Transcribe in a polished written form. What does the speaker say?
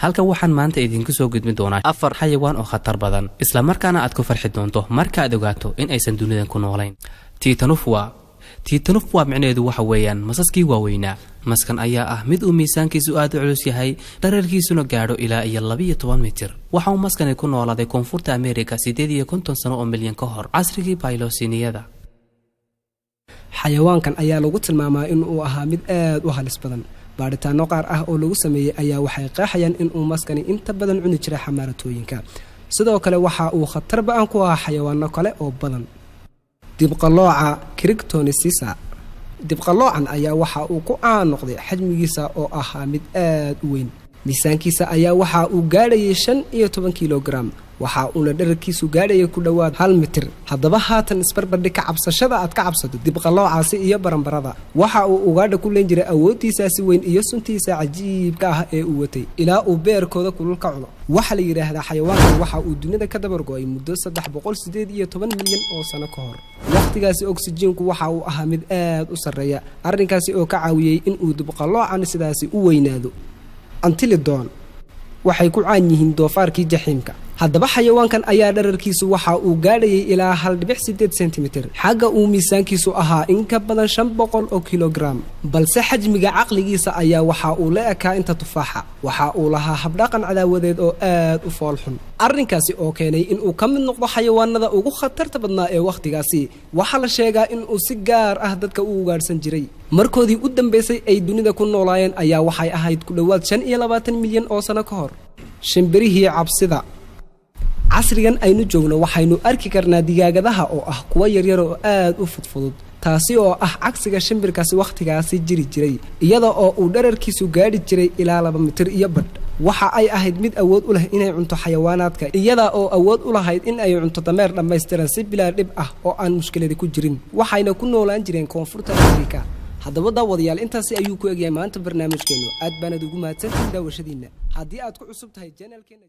Halkan waxaan maanta idinku soo gudbin doonaa afar xayawaan oo khatar badan, islamarkaana aad ku farxi doonto markaaad ogaato in aysan dunidan ku noolayn. Titanoboa. Titanoboa micnaheedu waxa weeyaan masaskii waaweynaa. Maskan ayaa ah mid uu miisaankiisu aad u culus yahay, dhererkiisuna gaadho ilaa iyo 12 mitir. Waxa uu maskani ku noolaaday Koonfurta Amerika 58 sano oo milyan ka hor, casrigii Baylosiniyada. Xayawaankan ayaa lagu tilmaamaa in uu ahaa mid aad u halis badan. Baadhitaano qaar ah oo lagu sameeyey ayaa waxay qeexayaan in uu maskani inta badan cuni jiray xamaaratooyinka. Sidoo kale waxa uu khatar ba-an ku ahaa xayawaano kale oo badan. Dibqalooca Crictonisisa. Dibqaloocan ayaa waxa uu ku caan noqday xajmigiisa oo ahaa mid aad u weyn. Miisaankiisa ayaa waxa uu gaadhayay 15 kilogaram, waxa uuna dherarkiisu gaadhayay ku dhowaad 1 mitir. Haddaba haatan isbarbardhig ka cabsashada aad ka cabsato dibqaloocaasi iyo baranbarada. Waxa uu ugaadha ku leen jiray awooddiisaasi weyn iyo suntiisa cajiibka ah ee uu watay, ilaa uu beerkooda kulul ka cuno. Waxaa la yidhaahdaa xayawaankan waxa uu dunida ka dabargo'ay muddo 318 milyan oo sano ka hor. Wakhtigaasi oksijiinku waxa uu ahaa mid aad u sarreeya, arrinkaasi oo ka caawiyey in uu dibqaloocan sidaasi u weynaado. Entelodon waxay ku caan yihiin doofaarkii jaxiimka. Haddaba xayawaankan ayaa dherarkiisu waxa uu gaadhayay ilaa 1.8 sentimitir, xagga uu miisaankiisu ahaa in ka badan 500 oo kilogram, balse xajmiga caqligiisa ayaa waxa uu la ekaa inta tufaaxa. Waxa uu lahaa habdhaqan cadaawadeed oo aad u foolxun, arrinkaasi oo keenay in uu ka mid noqdo xayawaanada ugu khatarta badnaa ee wakhtigaasi. Waxaa la sheegaa in uu si gaar ah dadka u ugaadhsan jiray. Markoodii u dambaysay ay dunida ku noolaayeen ayaa waxay ahayd ku dhowaad 25 milyan oo sano ka hor. Shimbirihii cabsida. Casrigan aynu joogno waxaynu arki karnaa digaagadaha oo ah kuwo yaryar oo aad u fudfudud, taasi oo ah cagsiga shimbirkaasi wakhtigaasi jiri jiray, iyada oo uu dherarkiisu gaadhi jiray ilaa 2 mitir iyo badh. Waxa ay ahayd mid awood u leh inay cunto xayawaanaadka, iyada oo awood u lahayd in ay cunto dameer dhammaystiran si bilaa dhib ah oo aan mushkiladi ku jirin. Waxayna ku noolaan jireen Koonfurta Afrika. Haddaba daawadayaal, intaasi ayuu ku egyahay maanta barnaamijkeennu. Aad baanad ugu mahadsantihin daawashadiinna. Haddii aad ku cusub tahay channelkeena